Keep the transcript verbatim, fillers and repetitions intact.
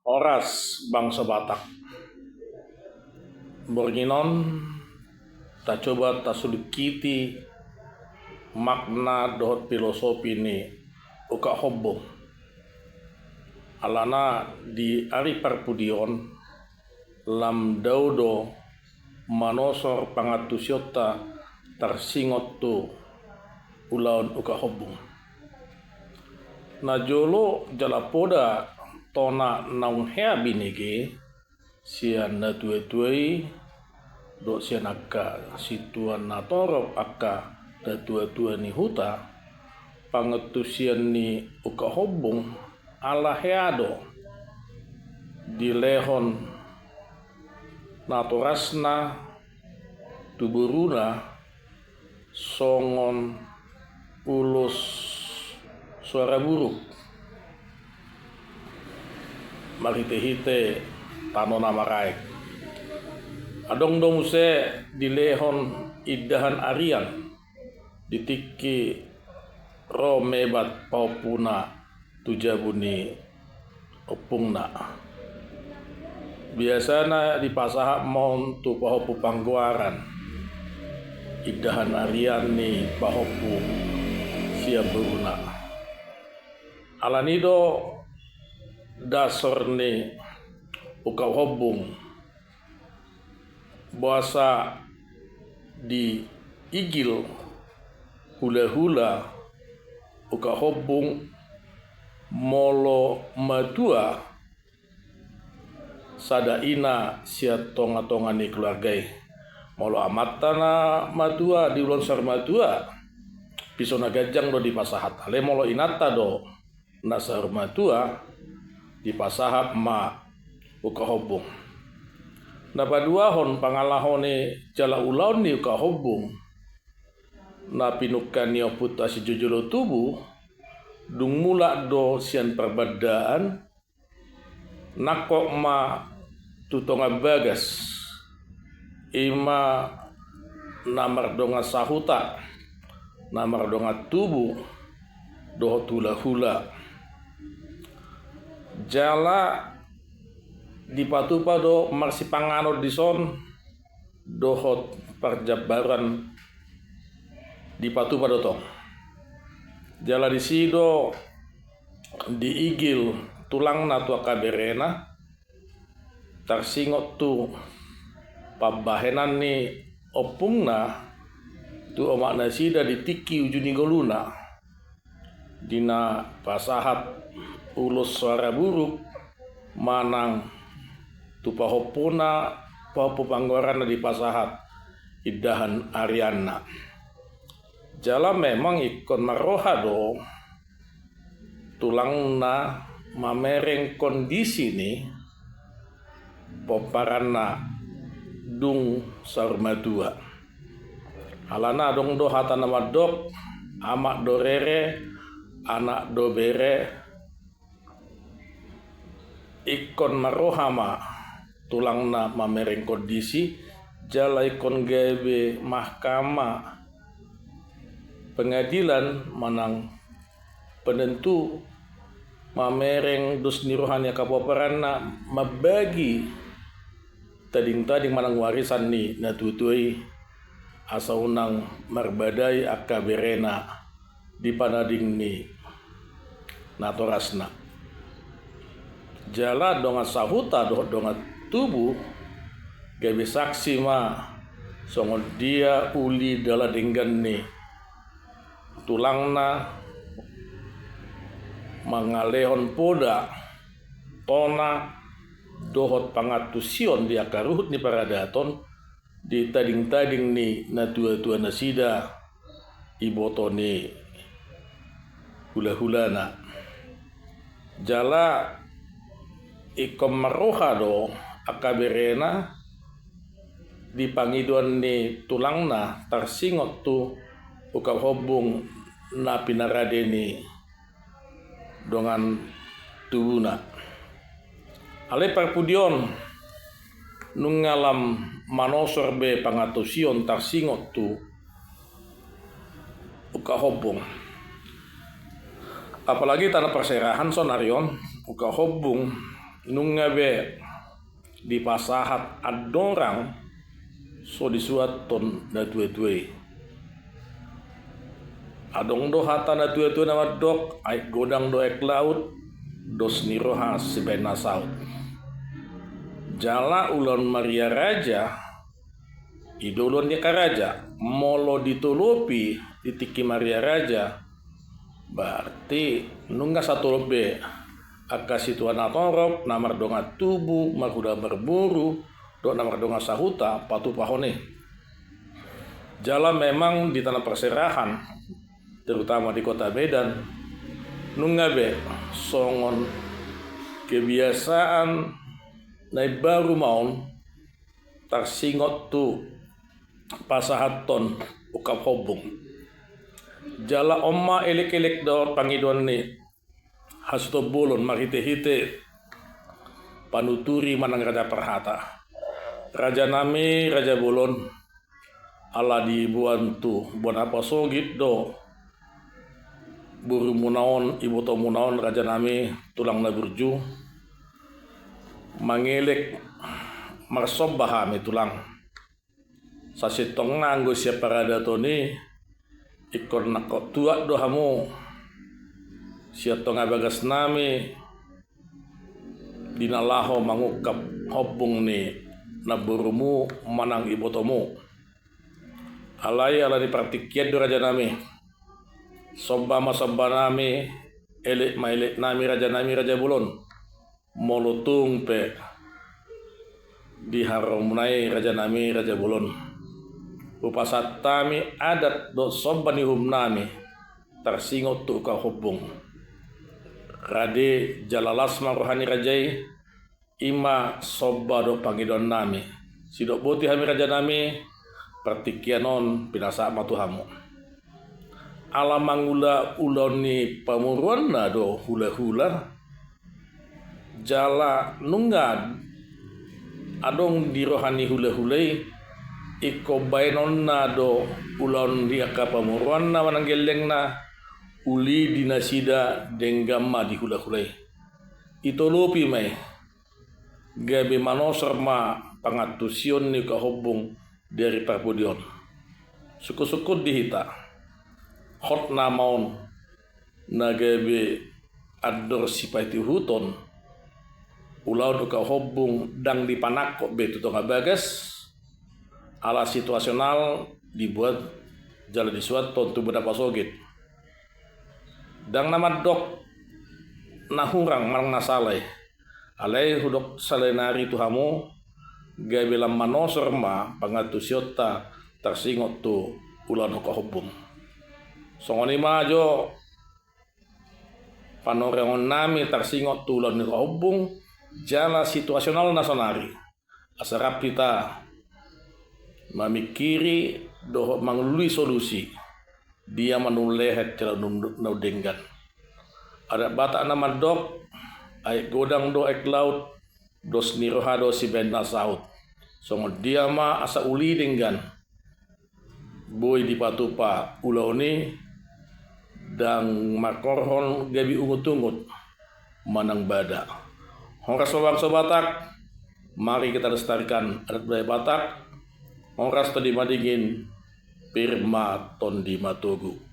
Horas bangso Batak. Borngin on tacoba tasulingkiti makna dohot filosofi ni ukap hombung. Alana di ari parpudi on lam dao do manosor pangantusionta tarsingot tu ulaon ukap hombung. Na jolo jala poda tona naung hea binege sian natuatua i dohot sian angka situan na torop angka natuatua ni huta, pangantusion ni ukap hombung ala hea do dilehon natorasna tu boruna songon ulos soara buruk marhitehite tano na maraek. Adong do muse dilehon indahan arian di tingki ro mebat pahompuna tu jabu ni ompungna. Biasana dipasahat ma on tu pahompu panggoaran indahan arian ni pahompu sian boruna. Alani do dasor ni ukap hombung, boasa diigil hulahula ukap hombung molo matua sada ina sian tongatonga ni keluarga i. Molo amanta na matua di ulaon saur matua, piso na ganjang do dipasahat. Alai molo inanta do na saur matua, dipasahat ma ukap hombung. Na paduahon, pangalaho ni jala ulaon ni ukap hombung na pinungka ni ompunta sijolojolo tubu, dung mulak do sian parbandaan, nangkok ma tu tonga bagas, i ma na mardongan sahuta, na mardongan tubu dohot hulahula. Jala dipatupa do marsipanganon dison dohot parjambaran dipatupa do tong. Jala disi do diigil tulangna tu angka berena, tarsingot tu pambahenan ni ompungna tu omak nasida di tingki uju ni ngoluna, di na pasahat ulos soara buruk manang tu pahompuna, pahompu panggoaranna dipasahat indahan arianna. Jala memang ingkon marroha do tulangna mamereng kondisi ni pomparanna dung saur matua. Alana adong do hata na mandok, amak do rere, anak do bere, ingkon marroha ma tulangna mamereng kondisi, jala ingkon gabe mahkamah pengadilan manang penentu mamereng dos ni roha ni angka pomparanna mambagi tadingtading manang warisan ni natuatua i, asa unang marbadai angka berena di panading ni natorasna. Jala dongan sahuta dohot dongan tubu gabe saksi ma songon dia uli dalan denggan ni tulangna mangalehon poda, tona dohot pangantusion di angka ruhut ni paradaton di tadingtading ni natuatua nasida, iboto ni hulahulana. Jala ingkon marroha do angka berena di pangidoan ni tulangna tarsingot tu ukap hombung na pinarade ni dongan tubuna. Alai parpudi on nunga lam manosor be pangantusion tarsingot tu ukap hombung. Apalagi tano parserahan sonari on, ukap hombung Nunga be dipasahat andorang so disuathon natuatua i. Adong do hata natuatua na mandok, aek godang do aek laut, dos ni roha sibaen na saut. Jala ulaon maria raja i do ulaon ni angka raja. Molo ditolopi di tingki maria raja, berarti nunga satolop be angka situa na torop, na mardongan tubu, marhula marboru, dohot na mardongan sahuta patupahon i. Jala memang di tanah parserahan, terutama di kota Medan, nunga be songon kebiasaan na imbaru ma on tarsingot tu pasahathon ungkap hombung. Jala on ma elekelek dohot pangidoan ni hasuhuton bolon marhitehite panuturi manang raja parhata. Rajanami raja bolon, ala diboan tu bona pasogit do borumuna on, ibotomuna on rajanami tulang na burju, mangelek marsomba hami tulang. Sasintongna anggo sian paradaton i, ingkon nangkok tuat do hamu sian tonga bagasnami di na laho mangungkap hombung ni namborumu manang ibotomu. Alai ala ni partingkian do rajanami, somba ma sombanami, elek ma eleknami rajanami raja bolon. Molo tung pe di haroromuna i rajanami raja bolon, hupasahat hami adat dohot somba ni uhumnami tarsingot tu ungkap hombung. Rade jala las ma roha ni raja i, i ma somba dohot pangidoannami. Sidok boti hami rajanami, partingkian on pinasahat ma tu hamu. Ala mangula ulaon ni pamoruonna do hulahula, jala nunga adong di roha ni hulahula i, ingkon baenonna do ulaon di angka pamoruonna manang gellengna, uli di nasida denggan ma di hulahula i. Itolopi ma i, gabe manosor ma pangantusion ni ungkap hombung di ari parpudi on. Sungkunsungkun di hita, hot nama on na gabe andor sipaihutihut on, ulaon ungkap hombung ndang dipanangkok be tu tonga bagas, ala situasional dibuat jala disuathon tu bona pasogit. Ndang na mandok na hurang manang na sala i. Alai hudok saonari tu hamu, gabe lam manosor ma pangantusionta tarsingot tu ulaon ungkap hombung. Songon i ma jo panorongonnami tarsingot tu ulaon ni ungkap hombung, jala situasional na saonari. Asa rap hita mamingkiri dohot mangalului solusi, dia ma na umlehe jala na umdenggan. Adat Batak na mandok, aek godang do aek laut, dos ni roha do sibaen na saut. Songon dia ma asa uli denggan boi dipatupa ulaon i, ndang mangkorhon gabe ungutungut manang bada. Horas ma bangso Batak, mari kita lestarikan adat budaya Batak. Horas tondi madingin, pir ma tondi matogu.